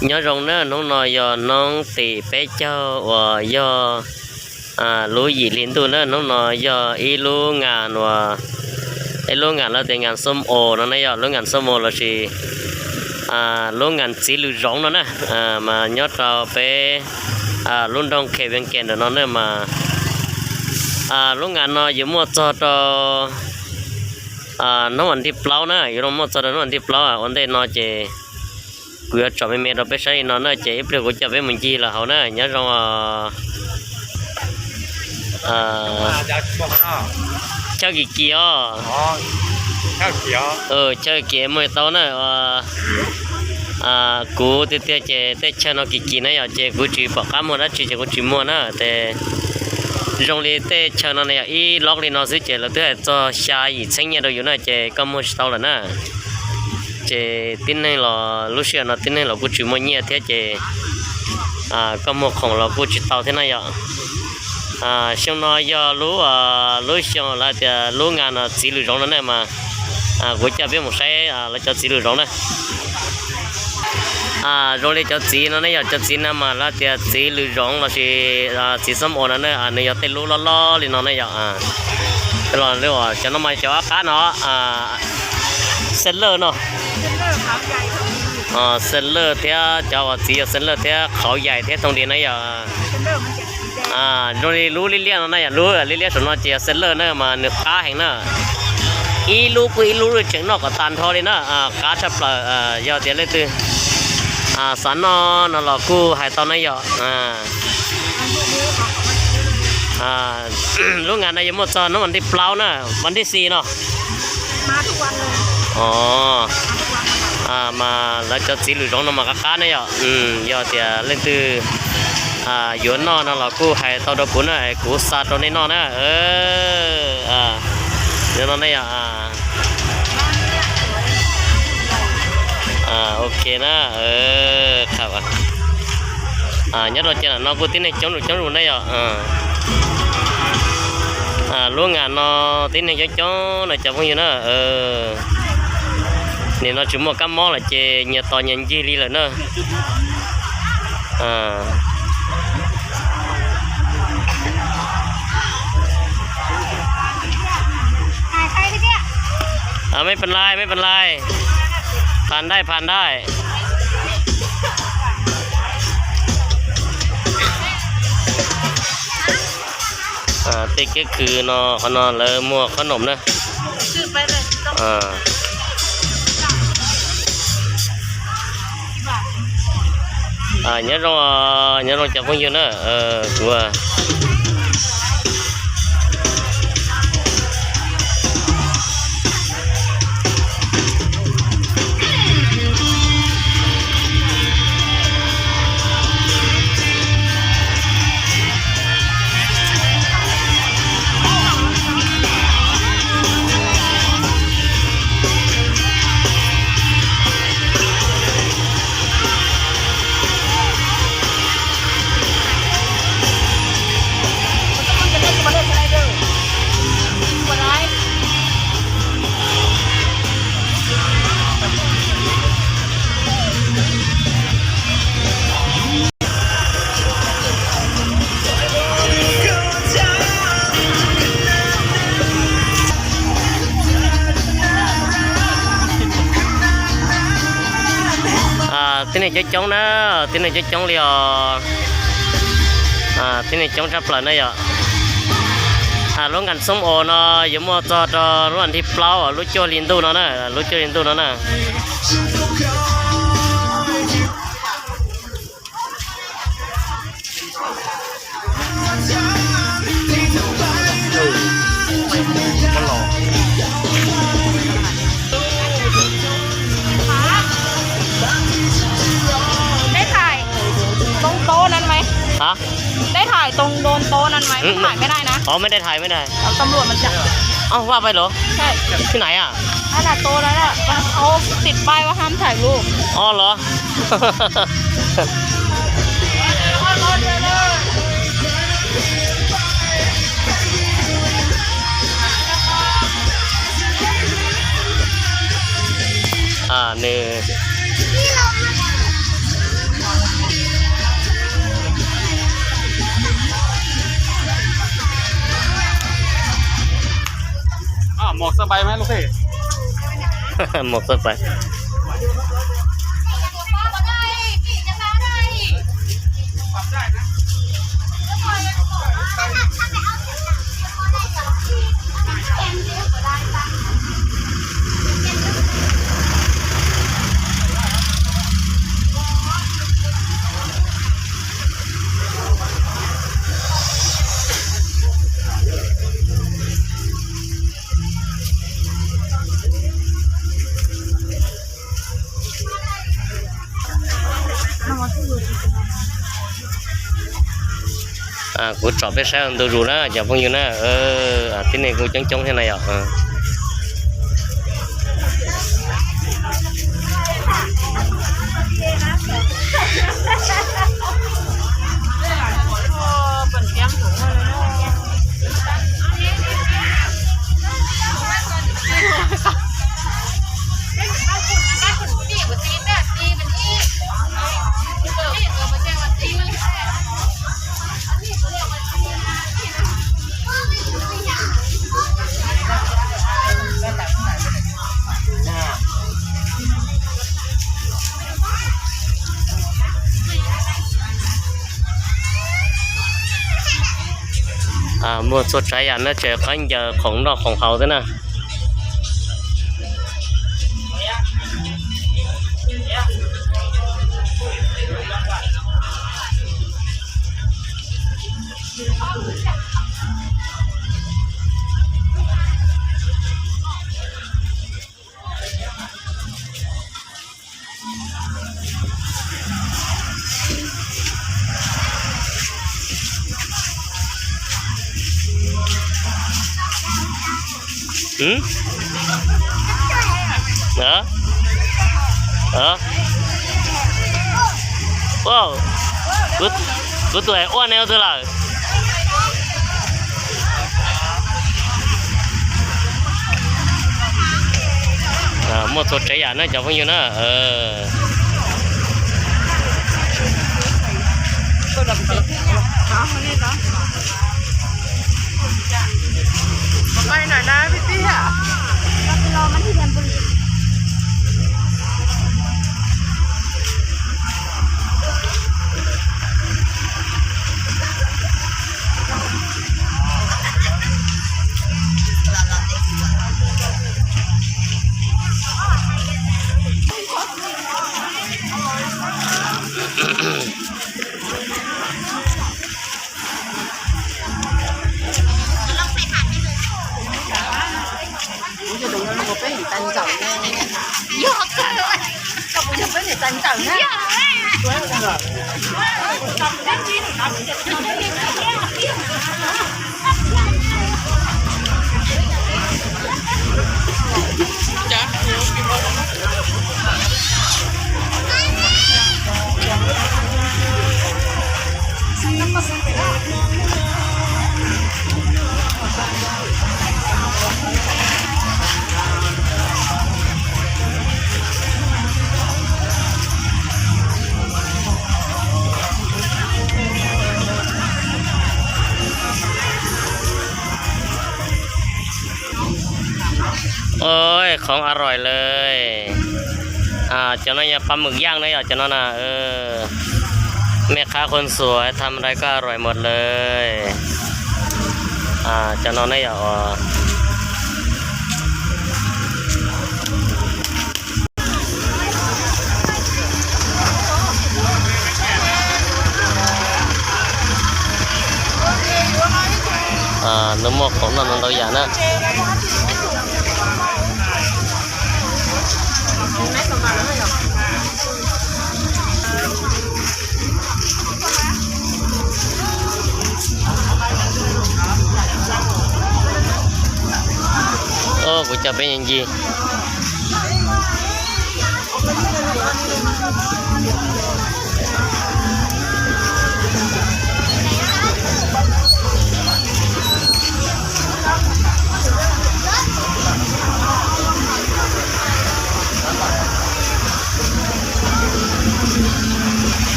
Nyob zoo na, hnub no yog hnub tim peb caug uas yog lub yim hli ntuj na. Hnub no yog ib lub nga uas, ib lub nga lawv tias nga xom os no na, yog lub nga xom os lossis lub nga txiv lws zoov no na, mas nyob rau peb lub nroog Khe Vias Kes ntawm no na mas lub nga no yuav muaj txog rau hnub vas thib plaub na, yuav muaj txog rau hnub vas thib plaub. Ua ntej no ces kuv yuav tsom me me rau peb saib li no na, ces ib pliag kuv coj peb mus ncig lawm hauv na. Nyob zoo. Chaw kis kis os. Chaw kis muag tau na. Kuv tiag tiag ces tej chaw no kis kis na yom, ces kuv tsis pom qab muag dab tsi ces kuv tsis muag na. Ces zoo li tej chaw no na yog ib lov li no xwb ces lawv twb hais txog xya yim txheeb nyiaj rau yus na, ces koj muag tsis tau lawm na. Ces tib neeg los lub sij hawm no tib neeg los kuj tsis muaj nyiaj thiab ces koj muag khoom los kuj tsis tau thiab na yom. Xyoo no yog lub, lub xyoo lawv tias lub nga no txiv lws zoov no na mas kuv coj peb mus saib lawv cov txiv lws zoov na. Zoo li cov txiv no ne yog cov txiv no mas lawv tias txiv lws zoov lossis txiv xom os no na, nws yog tej lub loj loj li no ne yom. Cov no mas cov qab no, xeej lawj no, xeej lawj thiab cov uas txiv yog xeej lawj thiab qhauv yaim thiab thooj diav na yom. Zoo li lub liab liab no na yom, lub liab liab saum no ces yog xeej lawj na mas nws qab heev na. Ib lub kuj ib lub tseem noj kom tas nrho li na, qab tshaj plaws. Yog tias leej twg xav noj no los kuj hais tau na yom. Lub nga no yuav muaj txog hnub vas thib plaub na, vas thib xis no. Mas lawv cov txiv lws zoov no mas qab qab ne yom. Yog tias leej twg yuav noj no los kuj hais tau rau kuv na, kuv xa rau nej noj na. Yog no ne yom. Ok na. Nyob rau ces no kuj tib neeg coob zus coob zus ne yom. Lub nga no tib neeg coob coob no cov phooj ywg na. Nim no tsis muaj kab mob lawm ces nyias tos nyias ncig li lawm na.ไม่เป็นไร ไม่เป็นไร ผ่านได้ ผ่านได้. Tej keeb kwm no qhov no lawv muag khob noom na. Nyob zoo, nyob zoo cov phooj ywg na. Kuv Tib neeg coob coob na, tib neeg coob coob li os. Tib neeg coob tshaj plaws na yom. Lub nkas xoob os no yuav muaj txog rau lub vas thib plaub lub cuaj hli ntuj no na, lub cuaj hli ntuj no na.ได้ถ่ายตรงโต๊ะนั้นไหม ฮะ ได้ถ่ายตรงโดนโต๊ะนั้นไหม อืม มันถ่ายไม่ได้นะ อ๋อ ไม่ได้ถ่าย ไม่ได้ ตำรวจมันจับ เอ้า ว่าไปเหรอ ใช่ ที่ไหนอ่ะ นั่นน่ะโต๊ะนั้นอ่ะ มันเขาติดป้ายว่าห้ามถ่ายรูป อ๋อเหรอ อ่า หนึ่ง Mus txawj pais. Kuv tsom peb saib ntu zus na cov phooj ywg na. Tib neeg kuj coob coob thiab na yom. Muaj txhua tsav yam na, tseem qaib ncaws khoom noj khoom haus xwb na. Kuv tus uaj ne ua twg lawm? Muaj txhua tsav yam na cov phooj ywg na. Oj, khoom a roim lawm. Cov no yog pla mwm yaj na yom, cov no na. แม่ค้าคนสวยทำอะไรก็อร่อยหมดเลย Cov no ne yom. Nws muaj khoom noj ntau yam na. Kuv coj peb ncig.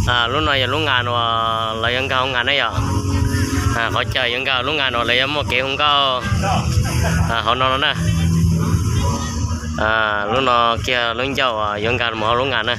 Lub no yog lub nga uas lawv yuav nkag hauv nga na yom. Qhov chaw yuav nkag lub nga no lawv yuav muaj kev hu nkauj hauv no no na. Lub no kiag lub ncauj uas yuav nkag mus hauv lub nga na.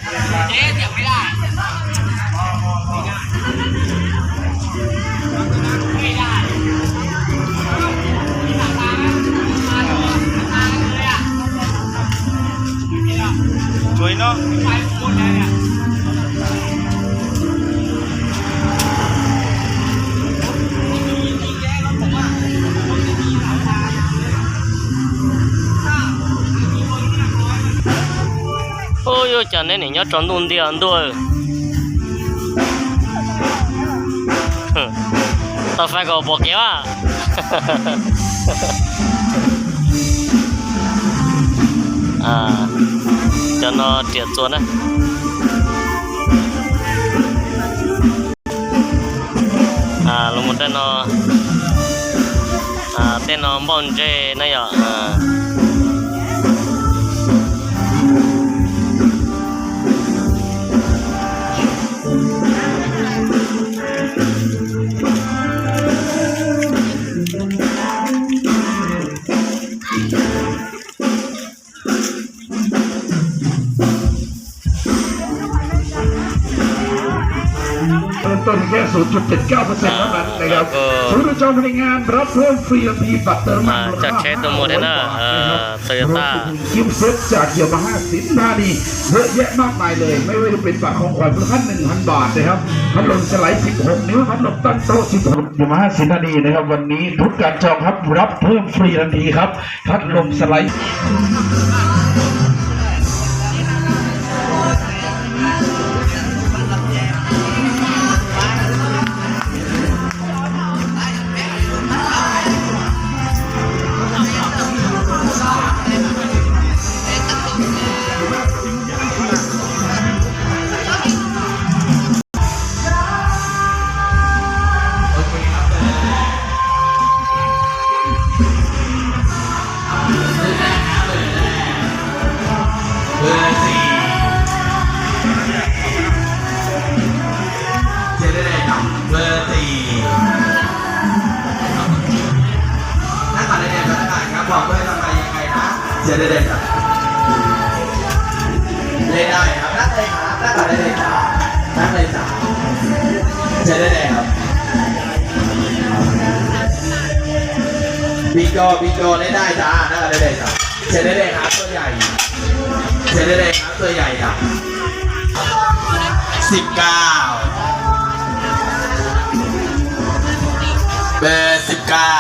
Ub, yuav cas neb nim nyob tsaus ntuj ntiag ntuj. Tau fais kom pom kev a. Cov no riam txuas na. Los mus tej no, tej no npauj ntseg na yom. ริ่มต้นแค่ศูนย์จุดเจ็ดเก้าเปอร์เซ็นต์เท่านั้นนะครับ ศูนย์บริการพนักงานรับเพิ่มฟรีทันที บัตรเติมน้ำมันมูลค่าห้าร้อยบาทนะครับ รวมไปถึงกิฟต์เซตจากยามาฮ่าสินธานีเยอะแยะมากมายเลย ไม่ว่าจะเป็นบัตรของขวัญมูลค่าหนึ่งพันบาทนะครับ พัดลมสไลด์สิบหกนิ้ว พัดลมตั้งโต๊ะสิบหก ยามาฮ่าสินธานีนะครับ วันนี้ทุกการจองครับ รับเพิ่มฟรีทันทีครับ พัดลมสไลด์ เบอร์สี่ เชียร์ได้เลยครับ เบอร์สี่ หน้าบัตรแดงๆ พนักงานครับ บอกด้วยทำไมยังไงนะ เชียร์ได้เลยครับ เล่นได้ครับ นั่งเลยครับ หน้าบัตรแดงๆ จ้า นั่งเลยจ้า เชียร์ได้เลยครับ บิงโก บิงโก เล่นได้จ้า นั่งกันได้เลยจ้า เชียร์ได้เลยครับ ตัวใหญ่ เชียร์ได้เลยครับ ตัวใหญ่ครับ สิบเก้า เบอร์สิบเก้า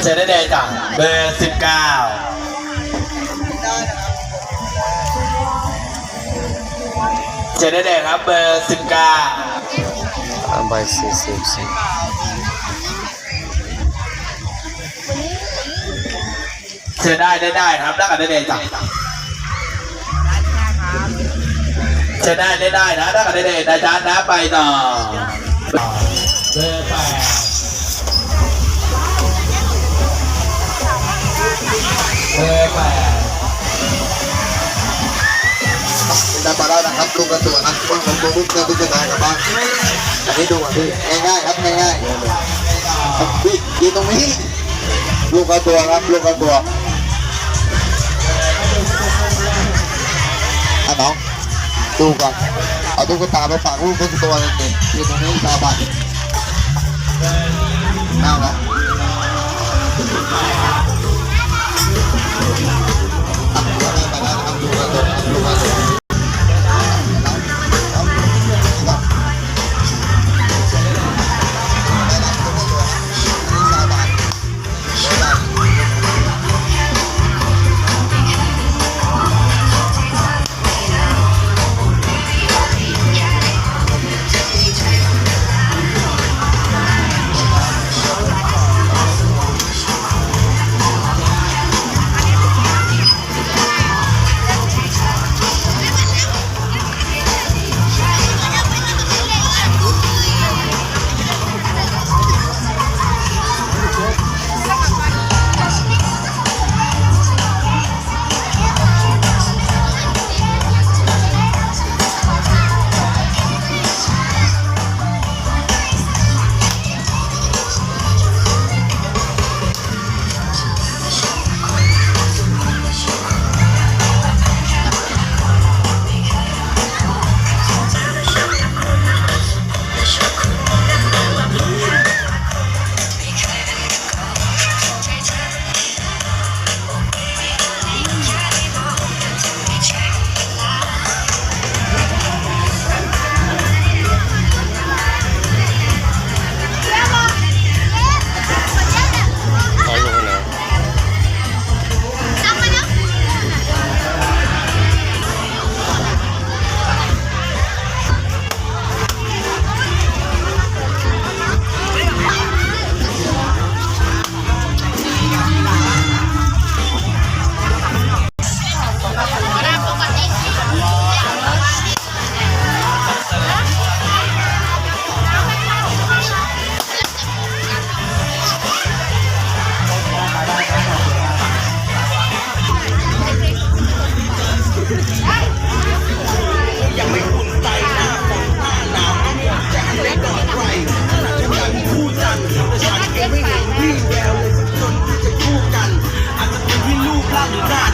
เชียร์ได้เลยจ้า เบอร์สิบเก้า เชียร์ได้เลยครับ เบอร์สิบเก้า ใบสี่สิบสี่ เชียร์ได้ เล่นได้ครับ นั่งกันได้เลยจ้ะ เชียร์ได้ เล่นได้นะ นั่งกันได้เลยนะจ๊ะ นะ ไปต่อ เบอร์แปด เบอร์แปด ได้มาแล้วนะครับ ลูกกระจวดนะ เพิ่งลงตัวปุ๊บเจอตุ๊กตากลับบ้าน อันนี้ดูก่อนพี่ ง่ายๆครับ ง่ายๆ พี่ยืนตรงนี้ ลูกกระจวดครับ ลูกกระจวด อ่ะน้อง ดูก่อน เอาตุ๊กตาไปฝากลูกสักตัวหนึ่งดิ ยืนตรงนี้ ตาบาด เอาละ อันนี้คือที่ Nws txawj